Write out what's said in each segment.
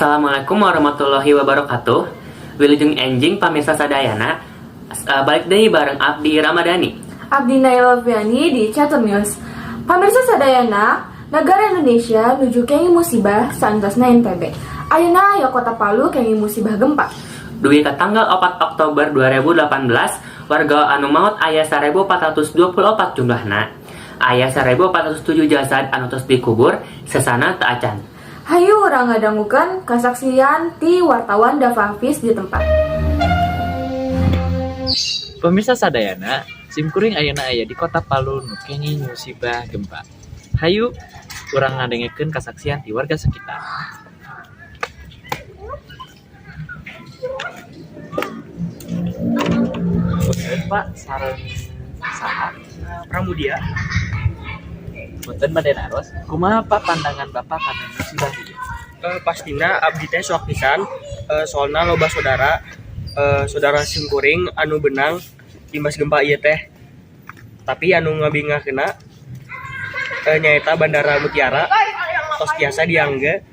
Assalamualaikum warahmatullahi wabarakatuh. Wilujeng enjing, pamirsa sadayana. Balik deui bareng Abdi Ramadhani. Abdi Naila Fiani di Catur News. Pamirsa sadayana, negara Indonesia nuju kenging musibah saantosna NTB. Ayeuna aya Kota Palu kenging musibah gempa. Dugi ka tanggal 4 Oktober 2018, warga anu maot aya 1424 jumlahna. Aya 1407 jasad anu tos dikubur, sesana teu acan. Hayu urang ngadangukeun kasaksian ti wartawan Dava Hafiz di tempat. Pemirsa sadayana, simkuring ayeuna aya di Kota Palu nu kenging musibah gempa. Hayu urang ngadengekeun kasaksian ti warga sekitar. Punten, Pak, sareng saha? Pramudia. Punten bade naros, kumaha, Pak, pandangan Bapak kana musibah ieu? Pastina abdi teh sok pisan, soalna loba saudara saudara simkuring anu beunang imbas gempa ieu teh. Tapi anu ngabingahkeuna nyaeta Bandara Mutiara tos tiasa diangge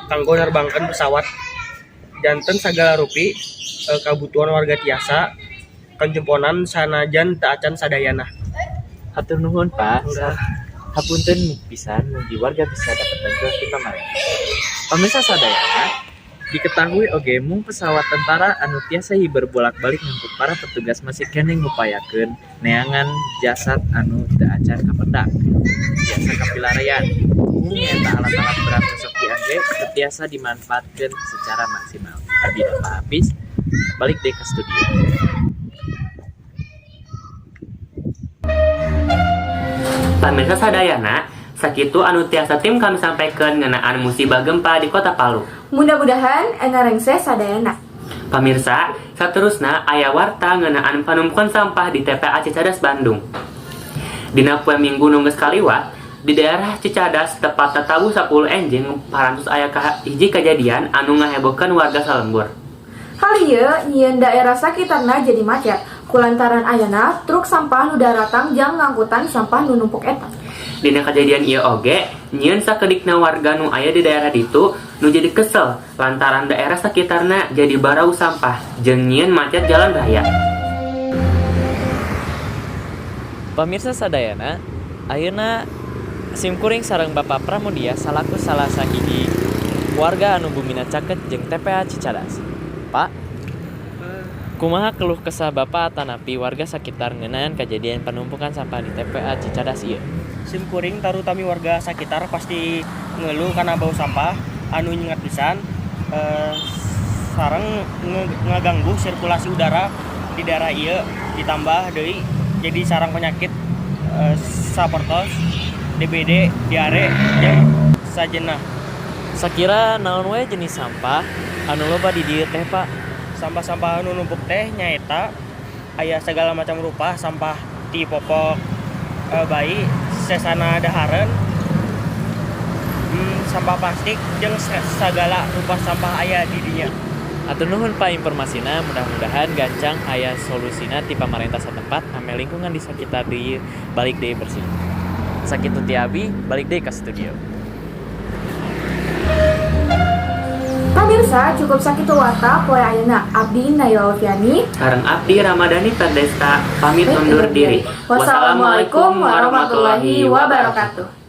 kanggo nerbangkeun pesawat, janten sagala rupi kabutuhan warga tiasa kanjemponan sanajan teu acan sadayana. Hatur nuhun, Pak. Hapunten pisan, mugi warga bisa dapat bantuan ti pamarentah. Pemirsa sadayana, diketahui oge mung pesawat tentara anu tiasa hiber bolak-balik ngangkut para petugas masih keneh ngupayakeun neangan jasad anu teu acan kapendak. Tiasa kapilarian. Mung eta alat-alat berat nu sok diangge teu tiasa dimanfaatkeun secara maksimal. Abdi Dava Hafiz, balik deui ka studio. Pamirsa sadayana, sakitu anu tiasa tim kami sampaikan ngeunaan musibah gempa di Kota Palu. Mudah-mudahan rengse sadayana. Pamirsa, saterusna aya warta ngeunaan panumpukan sampah di TPA Cicadas, Bandung. Dina poe Minggu nu geus kaliwat, di daerah Cicadas, tepatna tabuh 10 enjing, parantos aya hiji kejadian anu ngahebohkeun warga salembur. Hal ieu nyieun daerah sakitarna jadi macet kulantaran ayana truk sampah nu daratang jang ngangkutan sampah nu numpuk eta. Dina kejadian ieu oge, nyieun sakedikna warga nu aya di daerah ditu nu jadi kesel lantaran daerah sakitarna jadi barau sampah jeung nyieun macet jalan raya. Pamirsa sadayana, ayeuna simkuring sareng Bapak Pramudia salaku salah sahiji warga anu bumina caket jeung TPA Cicadas. Pak, kumaha keluh kesah Bapak atanapi warga sekitar ngeunaan kejadian penumpukan sampah di TPA Cicadas ieu? Simkuring tarutami warga sekitar pasti ngeluh karena bau sampah anu nyengat pisan, sareng ngaganggu sirkulasi udara di daerah ieu, ditambah deui jadi sarang penyakit, sapertos DBD, diare, jeung sajenna. Sakira naon wae jenis sampah anu loba di dieu teh, Pak? Sampah-sampah anu numpuk teh nyaeta aya segala macam rupa sampah ti popok bayi, sesana dahareun, sampah plastik, jeung segala rupa sampah aya di dinya. Hatur nuhun, Pak, informasina, mudah-mudahan gancang aya solusina ti pamarentah satempat ameh lingkungan di sakitar dieu balik deui bersih. Sakitu ti abi, balik deui ka studio. Pamirsa, cukup sakitu warta poe ayeuna. Abdi Naila Alfiani Sareng Abdi Ramadhani Ferdesta pamit undur diri. Wassalamualaikum warahmatullahi wabarakatuh.